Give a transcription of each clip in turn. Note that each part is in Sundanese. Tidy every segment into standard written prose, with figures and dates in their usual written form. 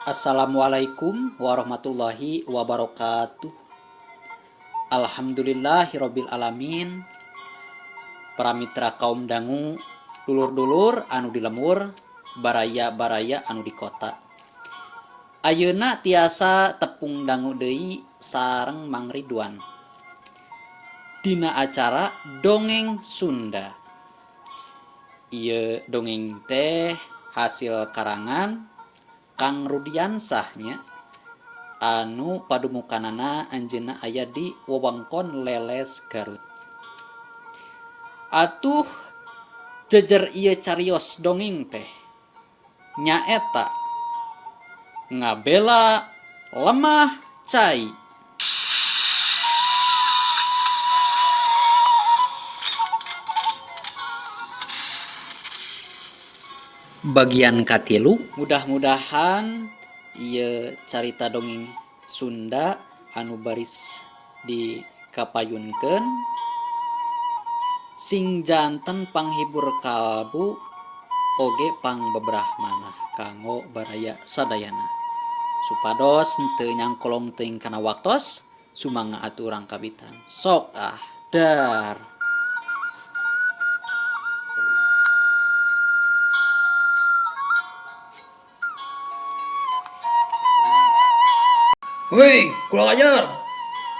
Assalamualaikum warahmatullahi wabarakatuh. Alhamdulillahirabbil alamin. Para mitra kaum dangu, dulur-dulur anu di lembur, baraya-baraya anu di kota. Ayeuna tiasa tepung dangu deui sareng Mang Ridwan. Dina acara Dongeng Sunda. Ieu dongeng teh hasil karangan Kang Rudiansah nya anu padumukanana anjeunna aya di wewengkon Leles Garut. Atuh jejer ieu carios dongeng teh nyaeta ngabela lemah cai. Bagian katilu mudah-mudahan ieu carita dongeng Sunda anu baris dikapayunkeun sing janten panghibur kalbu oge pangbebrah manah kanggo baraya sadayana. Supados henteu nyangkolong teuing kana waktos, sumangga atuh urang kabitan. Sok ah, dar. Woi, kurang ajar.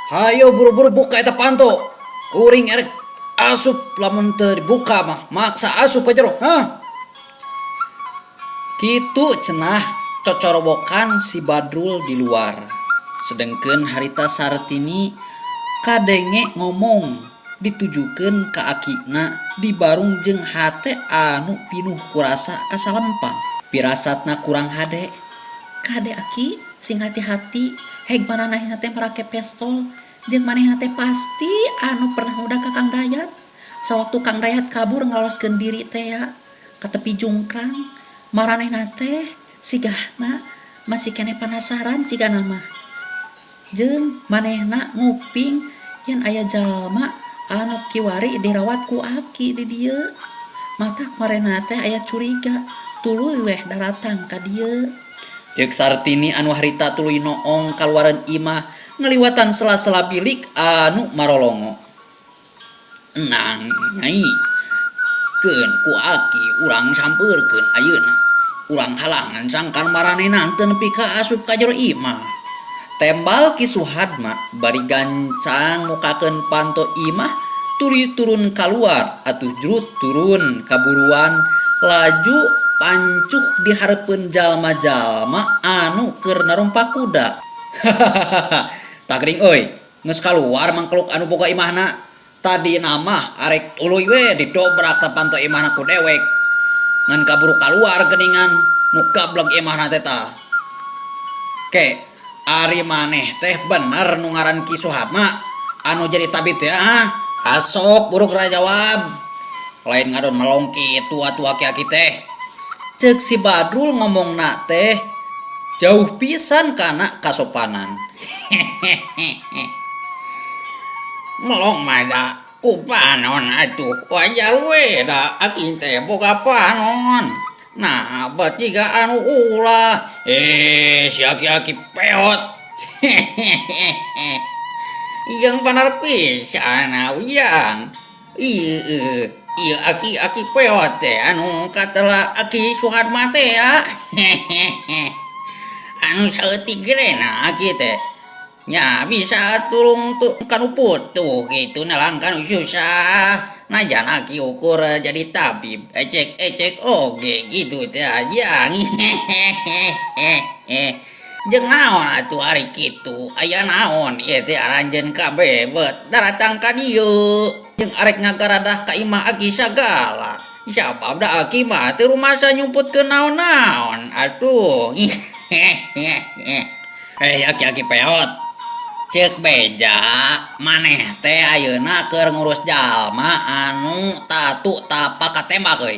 Hayo buru-buru buka eta panto. Kuring erek asup lamun teu dibuka mah maksa asup ka jero. Hah? Kitu cenah cocorobokan si Badrul di luar. Sedengkeun harita Sartini kadenge ngomong ditujukeun ka akina dibarung jeung hate anu pinuh kurasa kasalempang. Pirasatna kurang hade. Kade aki, sing hati-hati, heg maranehna teh marake pestol, jeung manehna teh pasti anu pernah ngudag ka Kang Dayat. Sawaktu Kang Dayat kabur ngaloloskeun diri tea ka tepi jungkrang, maranehna teh sigahna masih keneh panasaran cigana mah. Jeung manehna nguping yen aya jalma anu kiwari dirawat ku aki di dieu. Matak maranehna teh aya curiga, tuluy weh daratang ka dieu. Ceuk Sartini anu harita tuluy noong kaluareun imah ngaliwatan sela-sela bilik anu marolongo. Enang nyai, keun ku aki urang sampeurkeun ayeuna. Urang halangan sangkan maranehna teu nepi ka asup ka jero imah. Tembal Ki Suhadma bari gancang mukakeun panto imah tuluy turun kaluar atuh jrut turun kaburuan laju pancuh di hareupeun jalma-jalma anu keur narumpak kuda. Hahaha, tagring euy, geus kaluar mangkeluk anu boga imahna. Tadina mah arek tuluy we didobrak ta panto imahna ku dewek. Ngan kaburu kaluar geuningan nu gableg imahna teh tah. Ke, ari maneh teh bener nu ngaran Ki Suhatma anu jadi tabib teh ah? Asok buruk rajawab. Lain ngadon melong kitu atuh aki-aki teh. Ceuk si Badrul ngomongna teh jauh pisan kana kasopanan. Melong mah da ku panon atuh wajar we da aki teh boga panon. Nah bet jiga anu ulah. Eh si aki-aki peot. Jeung banar pisan ujang. Ieu ieu aki-aki peot teh anu katela aki Suhatma teh ya. Anu saeutik gerena aki teh. Nya bisa tulung tu kanu putuh kitu nelang kanu susah. Najan aki ukur jadi tabib ecek-ecek oge kitu teh jang. Jeung naon atuh ari kitu aya naon ieu teh aranjeun kabeh bet daratang ka dieu jeung arek ngagaradah ka imah aki sagala. Sabab da aki mah teu rumasa nyumputkeun naon-naon atuh. Eh aki-aki peot. Ceuk beja maneh teh ayeuna keur ngurus jalma anu tatu tapa katembak euy.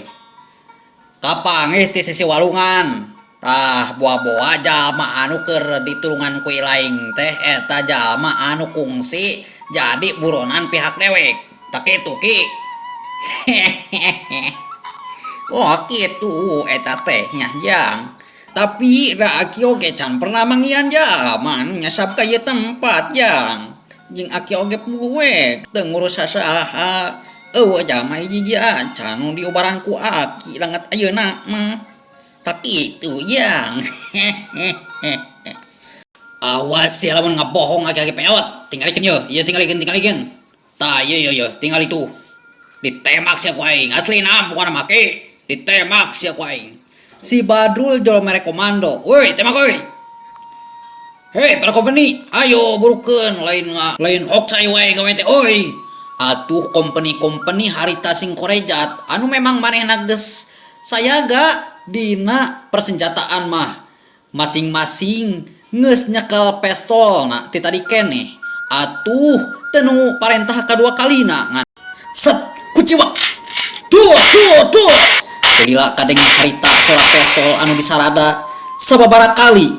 Kapanggih ti sisi walungan. Tah boa-boa jalma anu keur ditulungan ku ilaing teh eta jalma anu kungsi jadi buronan pihak dewek. Tah kitu Ki. Oh kitu eta teh nya Jang. Tapi da aki oge can pernah manggihan jalma anu nyasab ka ieu tempat jang. Jeung aki oge puguh we teu ngurus sasaha. Eueuh jalma hiji-hiji acan nu diubaran ku aki danget ayeuna mah. Tah kitu jang. Awas sia lamun ngabohong aki-aki peot. Tingalikeun yeuh, ieu tingalikeun tingalikeun. Tah ieu ieu ieu tingali tuh. Ditembak sia ku aing, aslina pokona mah ki. Ditembak sia ku aing. Si Badrul jol mere komando, "Woi, tembak woi." Hei, para kompeni, ayo burukeun lain lain hoax ayo wae gawe teh euy. Atuh kompeni-kompeni harita sing korejat anu memang manehna geus sayaga dina persenjataan mah masing-masing geus nyekel pestolna ti tadi keneh. Atuh teu nungu parentah kadua kalina ngan set kuciwak dua dua dua teu lila kadenge harita sora pestol anu disarada sababaraha kali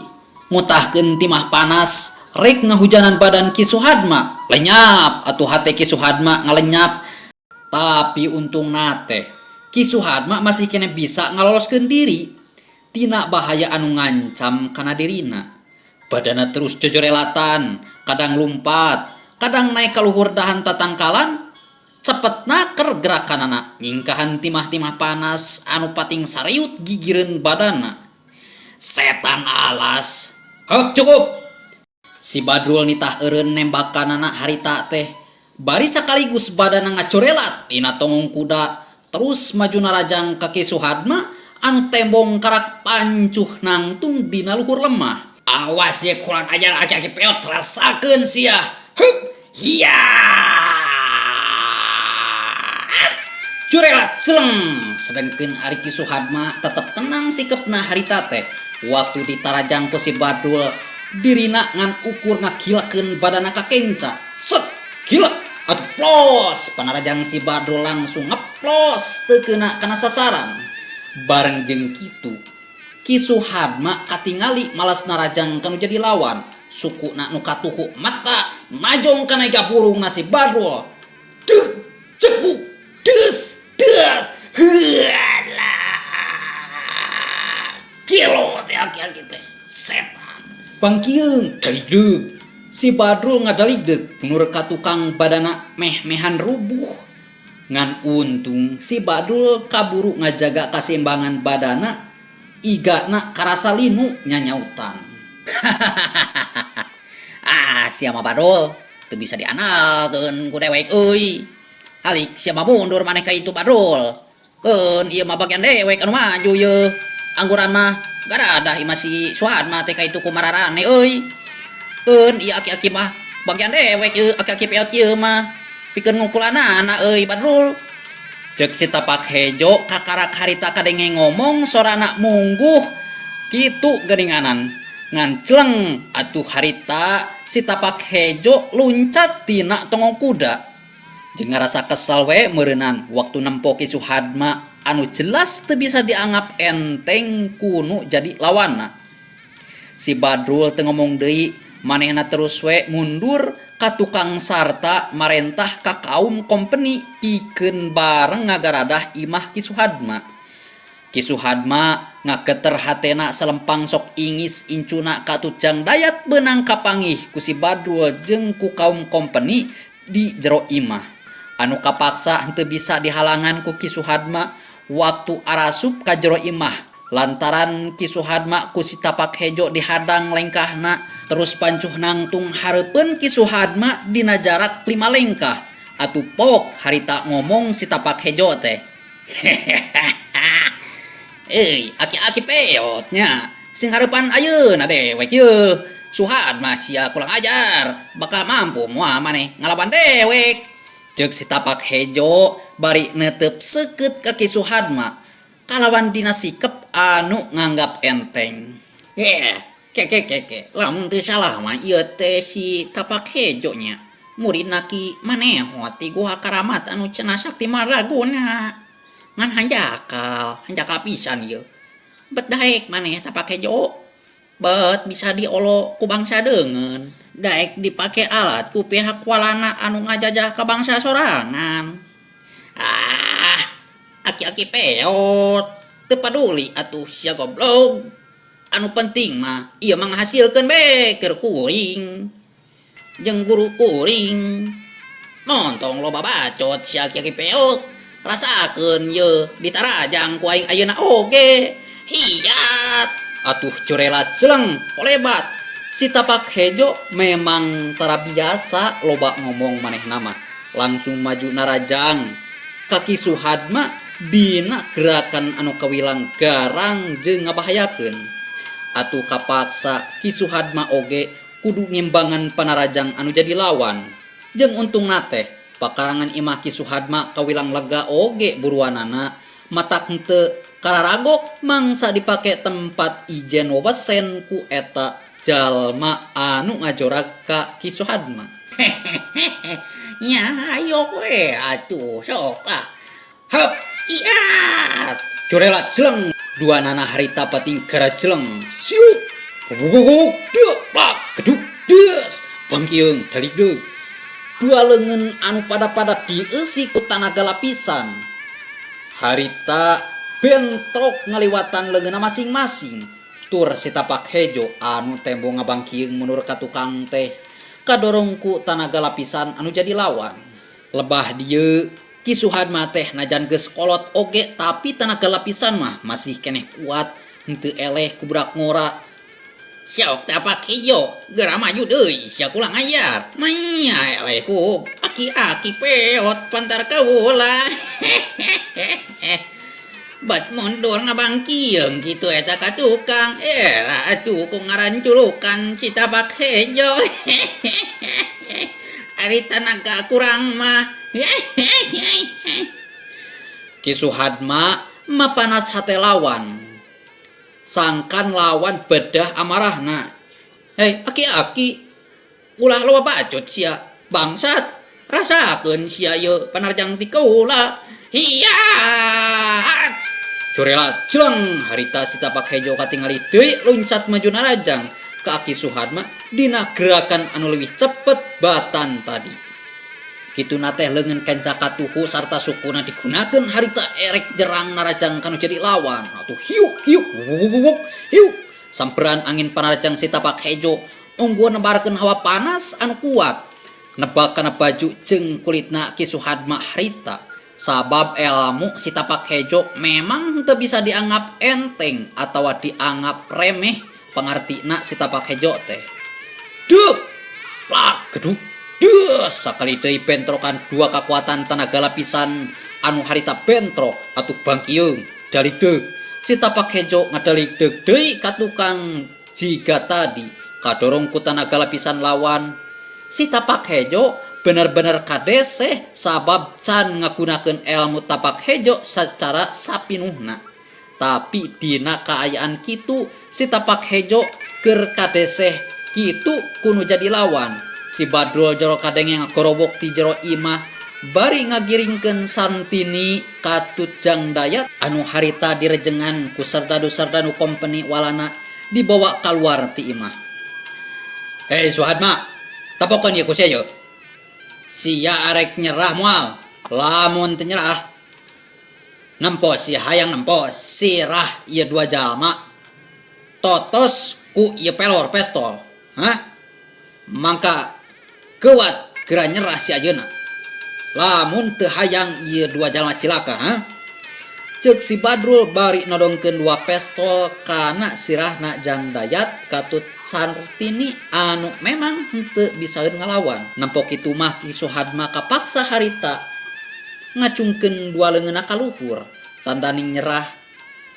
ngutahkeun timah panas rek ngahujanan badan Ki Suhadma lenyap atuh hate Ki Suhadma ngalenyap. Tapi untungna teh Ki Suhadma masih keneh bisa ngaloloskeun diri tina bahaya anu ngancam kana dirina. Badana terus jojorelatan, kadang lumpat, kadang naek ka luhur dahan tatangkalan, cepet naker gerakanana nyingkahan timah-timah panas anu pating sariut gigireun badana. Setan alas. Heup cukup! Si Badrul nitah eureun nembakanana harita teh bari sakaligus badana ngacorelat dina tongong kuda terus maju narajang ka Ki Suhadma anu tembong karak pancuh nangtung dina luhur lemah. Awas ye kurang ajar aki-aki peot rasakeun sia. Hup hiyaa. Curelat celeng sedengkeun ari Ki Suhadma tetep tenang sikepna harita teh waktu ditarajang ku si Badrul dirina ngan ukur ngakilekeun badana ka kenca set kilek atuh plos panarajang si Badrul langsung ngeplos teu keuna kana sasaran bareng jeung kitu Ki Suhadma katingali malas narajang ka nu jadi lawan sukuna nu katuhu mata najong kana iga burungna si Badrul deuh cekuk Des, des, heualah. Gelo teh aki-aki teh, setan. Bangkieung, daligdeug. Si Badrul ngadaligdeug nur ka tukang badana meh-mehan rubuh. Ngan untung si Badrul kaburu ngajaga kaseimbangan badana, igana karasa linu nyanyautan. Hahaha. Ah, sia mah Badrul, teu bisa diandalkeun ku dewek euy. Halik sia mah mundur maneh ka itu Badrul. Keun ieu mah bagian dewek anu maju yeuh. Angguran mah garadah imah si Suhadma teh ka itu ku mararane euy. Keun ieu aki-aki mah bagian dewek ieu aki-aki peot ieu mah. Pikeun ngukulanana euy Badrul. Cek si tapak hejo kakarak harita kadenge ngomong sorana mungguh kitu geuninganan. Ngan celeng atuh harita si tapak hejo luncat tina tongong kuda. Jeung ngarasa kesel we meureunan waktu nempo Ki Suhadma anu jelas teu bisa dianggap enteng ku nu jadi lawanna. Si Badrul teu ngomong deui, manehna terus we mundur ka tukang sarta marentah ka kaum kompeni pikeun bareng ngagaradah imah Ki Suhadma. Ki Suhadma ngageter hatena selempang sok ingis incuna ka Tujang Dayat beunang kapangih ku si Badrul jeung ku kaum kompeni di jero imah. Anu kapaksa henteu bisa dihalangan ku Ki Suhadma waktu arasup ka jero imah lantaran Ki Suhadma ku si Tapak Hejo dihadang lengkahna terus pancuh nangtung hareupeun Ki Suhadma dina jarak lima lengkah atuh pok harita ngomong si Tapak Hejo teh. Euy, aki-aki peot nya. Sing hareupan ayeuna dewek yeuh. Suhadma sia kurang ajar, bakal mampu moal maneh ngalawan dewek. Ceuk si Tapak Hejo bari neuteup seukeut ka Ki Suhadma kalawan dina sikep anu nganggap enteng. Heh, keke keke, lamun teu salah mah ieu teh si Tapak Hejo nya. Muridna Ki Manehot ti Guha Karamat anu cenah sakti mandraguna. Ngan hanjakal, hanjakal pisan ieu. Bet daek maneh Tapak Hejo. Bet bisa diolo ku bangsa deungeun. Daek dipake alat ku pihak Walanda anu ngajajah ka bangsa sorangan. Ah, aki-aki peot. Teu paduli atuh sia goblog. Anu penting mah ieu mah ngahasilkeun be keur kuring jeung guru kuring. Montong loba bacot si aki-aki peot. Rasakeun ye ditarajang ku aing ayeuna oge. Hiat. Atuh curela celeng kolebat. Si tapak hejo memang tara biasa loba ngomong manehna mah. Langsung maju narajang. Ka Ki Suhadma dina gerakan anu kawilang garang jeung ngabahayakeun. Atuh kapaksa Ki Suhadma oge kudu ngimbangan panarajang anu jadi lawan. Jeung untungna teh pakarangan imah Ki Suhadma kawilang lega oge buruanana matak henteu kararagok mangsa dipake tempat ijen wewesen ku eta jalma anu ngajorag ka Ki Suhadma. Nya hayok we atuh sok ah. Heup iat. Curela jeleng duanana harita pating garajeleng siut gugugugug deuk plak geduk deus bangkieung dalikdeuk. Dua leungeun anu pada-pada dieusi ku tanaga lapisan. Harita bentrok ngaliwatan leungeunna masing-masing. Tur si tapak hejo anu tembo ngabangkieung mundur ka tukang teh kadorong ku tanaga lapisan anu jadi lawan. Lebah dieu Ki Suhadma teh najan geus kolot oge tapi tanaga lapisan mah masih keneh kuat henteu eleh ku budak ngora. Sok tapak hejo geura maju deui sia kurang ajar. Manya eleh ku aki-aki peot pantar kaula. Bat mundur ngabangkieung kitu eta ka tukang. Era atuh ku ngaran culukan si tapak hejo. Ari tanaga kurang mah. Ki Suhadma mapanas hate lawan. Sangkan lawan bedah amarahna. Hei aki-aki ulah loba bacot sia bangsat. Rasakeun sia ieu panarjang ti kaula. Hiat. Curela jleng harita si tapak hejo katingali deui luncat maju narajang ka Aki Suhadma dina gerakan anu leuwih cepet batan tadi. Kituna teh leungeun kenca katuhu sarta sukuna digunakeun harita erek nyerang narajang kanu jadi lawan. Atuh hiuk hiuk wuk hiuk samperan angin panarajang si tapak hejo ungguh nebarkeun hawa panas anu kuat nebak kana baju jeung kulitna Ki Suhadma harita. Sabab elmu si tapak hejo memang henteu bisa dianggap enteng atawa dianggap remeh pangartina si tapak hejo teh. Deuk plak geduk deus sakali deui bentrokan dua kakuatan tanaga lapisan anu harita bentrok atuh bangkieung daligdeug. Si tapak hejo ngadaligdeug deui ka tukang jiga tadi kadorong ku tanaga lapisan lawan. Si tapak hejo bener-bener kadeseh sabab can ngagunakeun elmu tapak hejo sacara sapinuhna. Tapi dina kaayaan kitu si tapak hejo keur kadeseh kitu kunu jadi lawan. Si Badrul jero kadenge ngagorowok ti jero imah bari ngagiringkeun Santini katut Jang Dayat anu harita direjengan ku serdadu-serdadu kompeni walana dibawa kaluar ti imah. Hei Suhadma, tapokeun ieu ku sia yeuh. Sia arek nyerah moal, lamun teu nyerah nempo sia hayang nempo sirah ieu dua jalma totos ku ieu pelor pestol. Hah? Mangka keuat geura nyerah si ayeuna. Lamun teu hayang ieu dua jalma cilaka, ha? Ceuk si Badrul bari nodongkeun dua pestol kana sirahna Jang Dayat katut Sartini anu memang henteu bisaeun ngalawan. Nempo kitu mah Ki Suhadma kapaksa harita ngacungkeun dua leungeunna ka luhur tandaning nyerah.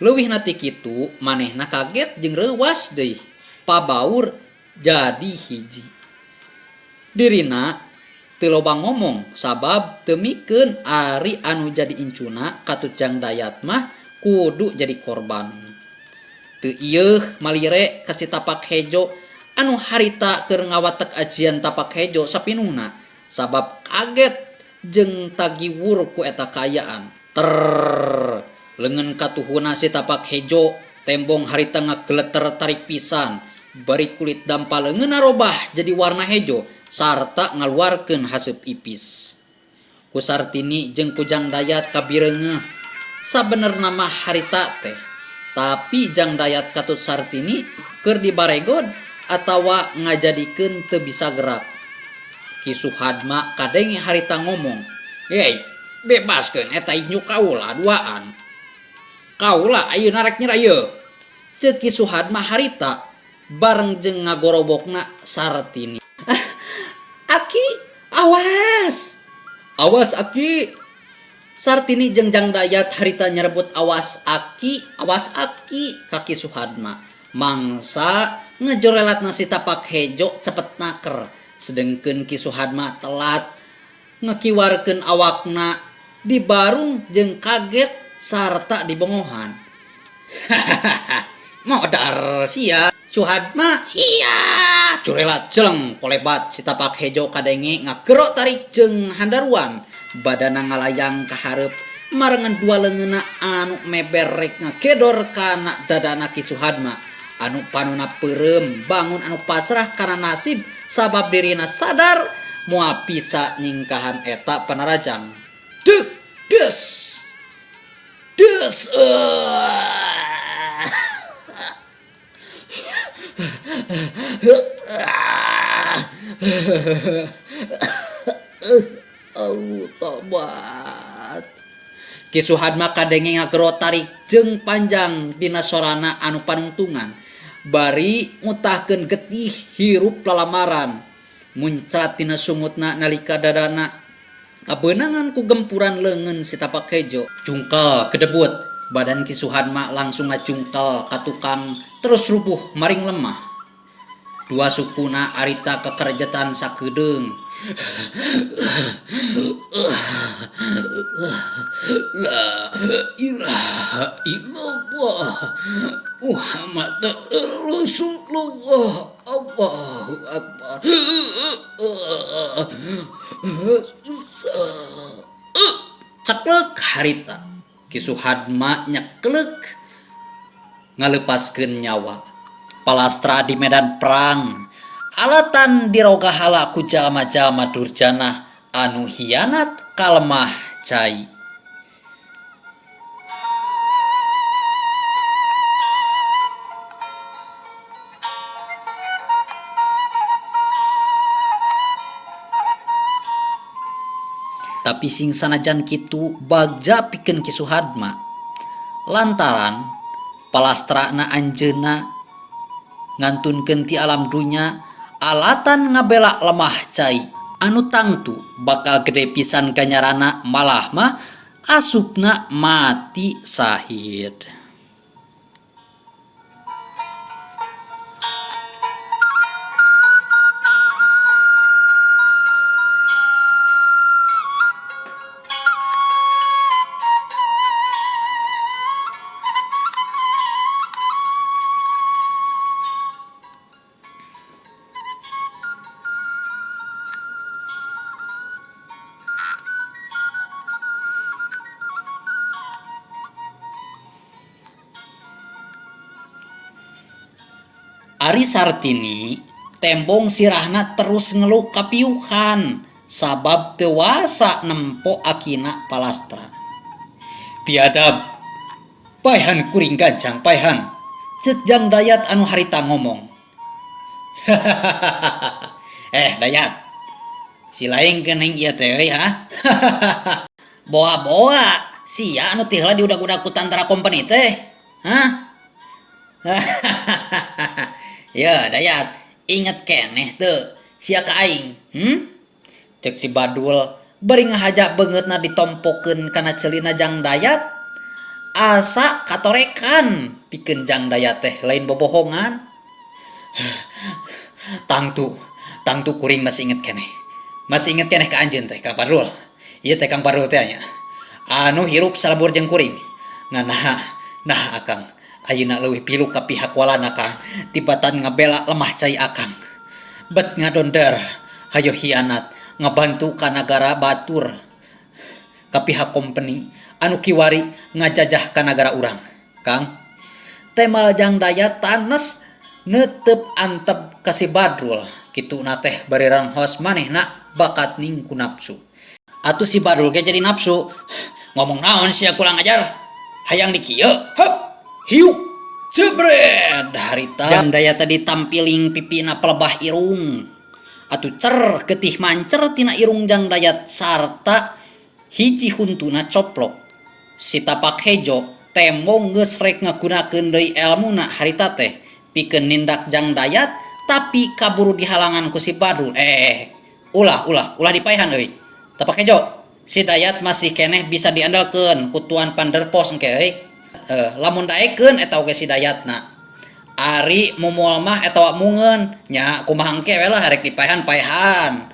Leuwihna ti kitu manehna kaget jeung reuwas deui pabaur jadi hiji. Dirina teu loba ngomong sabab teu mikeun ari anu jadi incuna katut Jang Dayat mah kudu jadi korban. Teu ieuh malire ka si tapak hejo anu harita keur ngawatek ajian tapak hejo sapinuhna sabab kaget jeung tagiwur ku eta kaayaan. Terr leungeun katuhuna si tapak hejo tembong harita ngageleter tarik pisan bari kulit dampa leungeunna robah jadi warna hejo sarta ngaluarkeun haseup ipis. Ku Sartini jeung ku Jang Dayat kabireungeuh sabenerna mah harita teh Tapi Jang Dayat katut Sartini keur dibaregod atawa ngajadikeun teu bisa gerak. Ki Suhadma kadenge harita ngomong, Hei, bebaskeun eta incu kaula duaan. Kaula ayeuna rek nyerah yeuh. Ceuk Ki Suhadma harita bareng jeung ngagorobokna Sartini. Aki, awas! Awas Aki! Sartini jeung Jang Dayat harita nyarebut awas Aki, awas Aki ka Ki Suhadma. Mangsa ngajorelatna si tapak hejo cepet naker, sedengkeun Ki Suhadma telat ngakiwarkeun awakna dibarung jeung kaget sarta dibongohan. Hahaha, modar sia Suhadma, hiya! Curelat jeleng kolebat si tapak hejo kadenge ngagero tarik jeung handaruan, badana ngalayang ka hareup marengan dua leungeunna anu meber rek ngagedor kana dadana Ki Suhadma anu panona peureum bangun anu pasrah kana nasib sabab dirina sadar moal bisa nyingkahan eta panarajang. Deuk! Deus! Deus! Eueuh tobat. Ki Suhadma kadenge ngagero tarik jeung panjang dina sorana anu panungtungan bari ngutahkeun getih hirup lalamaran muncrat dina sungutna nalika dadana Kabeunangan ku gempuran leungeun si tapak hejo. Cungkel kedebut, badan Ki Suhadma langsung ngacungkel ka tukang terus rubuh maring lemah. Dua sukuna arita kekerjetan sakedeung. La ilaha illallah Muhammad Rasulullah Allahu Akbar. Ceklek harita Ki Suhadma nyeklek ngaleupaskeun nyawa. Palastra di medan perang alatan dirogahala ku jalma-jalma durjanah anu hianat ka lemah cai. Tapi sing sanajan kitu bagja pikeun Ki Suhadma. Lantaran palastrana anjeunna ngantunkeun ti alam dunya alatan ngabela lemah cai anu tangtu bakal gede pisan ganjarana malah mah asupna mati sahid. Ari Sartini tembong sirahna terus ngeluh kapiuhan sabab teu wasa nempo akina palastra. Biadab, paehan kuring gancang paehan, ceuk Jang Dayat anu harita ngomong. Hahahaha, eh Dayat, si laing geuning ieu teh euy ha. Hahahaha. Boa-boa sia anu ti heula diudag-udag ku tantara kompeni teh. Hah? Hahahaha. Yeuh Dayat, inget keneh teu sia ka aing? Hm? Ceuk si Badul bari ngahaja beungeutna ditompokeun kana ceulina Jang Dayat. Asa katorekan pikeun Jang Dayat teh lain bobohongan. Tangtu, tangtu kuring masih inget keneh. Masih inget keneh ka anjeun teh Kang Padrul. Ieu teh Kang Padrul teh nya. Anu hirup salebur jeung kuring. Ngan naha, nah akang ayeuna leuwih pilu ka pihak walana Kang tibatan ngabela lemah cai akang. Bet ngadonder hayo hianat ngabantu ka nagara batur ka pihak kompeni anu kiwari ngajajah ka nagara urang. Kang. Temal Jang Dayat tanes neuteup antep ka si Badrul, kituna teh bari ranghos manehna bakat ning ku napsu. Atuh si Badrul ge jadi napsu, ngomong naon sia kurang ajar, hayang dikieu, heup, hiuk. Jebret harita Jang Dayat tadi tampiling pipina pelebah irung. Atuh cer getih mancer tina irung Jang Dayat sarta hiji huntuna coplok. Si Tapak Hejo tembong geus rek ngagunakeun deui elmuna harita teh pikeun nindak Jang Dayat tapi kaburu dihalangan ku si Badrul. Eh, ulah ulah ulah dipaehan euy. Tapak Hejo, si Dayat masih keneh bisa diandalkeun ku Tuan Panderpos engke euy. Eh, lamun daekeun eta oge si Dayatna. Ari mumul mah eta mungeun nya kumaha engke we lah arek dipaehan paehan.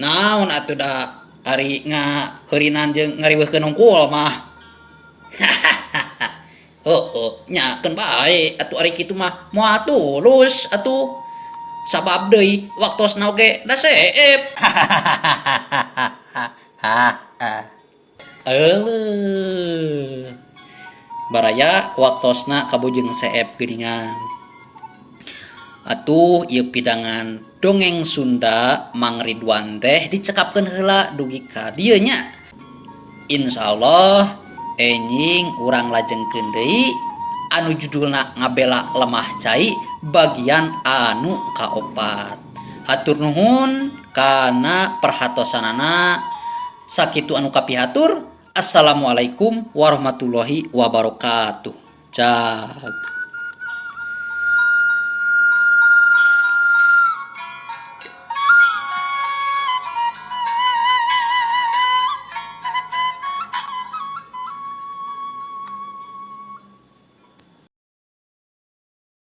Naon atuh da ari ngaheurinan jeung ngariweuhkeun hungkul mah. Heueuh nya keun bae atuh ari kitu mah moal tulus atuh. Sabab deui waktosna oge da seep. Euleuh. Baraya waktosna kabujeng seep geuningan. Atuh ieu pidangan dongeng Sunda Mang Ridwan teh dicekapkeun heula dugi ka dieu nya. Insyaallah enjing urang lajengkeun deui anu judulna Ngabela Lemah Cai bagian anu kaopat. Hatur nuhun kana perhatosanana. Sakitu anu kapihatur. Assalamualaikum warahmatullahi wabarakatuh. Cag.